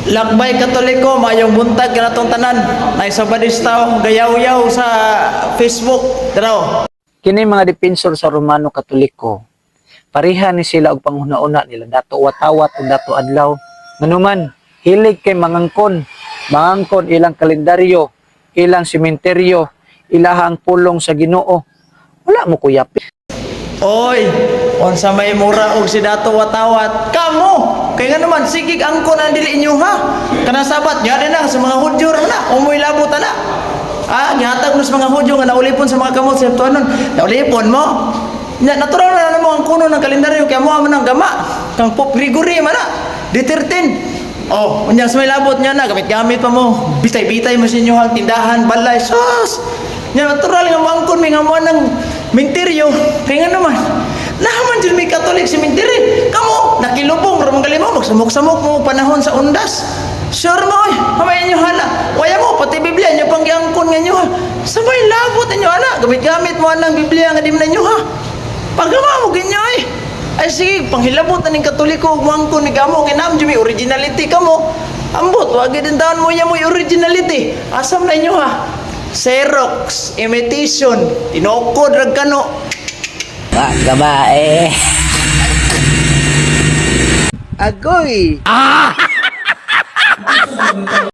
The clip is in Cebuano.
Lakbay Katoliko, mayong buntag kanatong tanan. Nay sa Badistaw, gayaw-yaw sa Facebook. Tara. Kini mga depensor sa Romano Katoliko, pareha ni sila og panghuna-una nila Dato Watawat ug Dato Adlaw. Nganuman, hilig kay mangangkon, mangangkon ilang kalendaryo, ilang sementeryo, ilahang pulong sa Ginoo. Wala mo kuyapi. Oy, unsa may mura og si Dato Watawat. Kamo, kay nga naman sigig angkon ang dili inyo ha. Kanang Sabat nya din ang sa mga Hudyo ra na, umoy labot ana. Ah, gihatag mo sa mga Hudyo nga naulipon sa mga kamot sa tuanon. Naulipon mo. Nya natural na namo ang kuno ng kalendaryo kay mo man ang gama. Kang Pope Gregory man na. D13. Oh, unya sa may labot niya na gamit-gamit pa mo. Bitay-bitay mo sa inyo ang tindahan, balay, sus. Nya natural nga moangkon mi nga mo ng minteryo. Kay nga naman, naman jud may Katolik cemetery. Kamo, nakilubong ra man mo, magsamok-samok mo panahon sa undas. Sure mo, oy, hamay inyo hala. Waya mo, pati Biblia inyo pang giangkon nga inyo ha. Sa may labot inyo ana, gamit-gamit mo anang Biblia nga di man inyo ha. Pagama mo ginyo eh. Ay sige, panghilabot na ning Katoliko ug moangkon ni kamo kay naam jud may originality kamo. Ambot, wag din taon mo mo originality. Asam na inyo ha. Xerox, imitation, tinukod rag kano. Wa gabae. Agoy!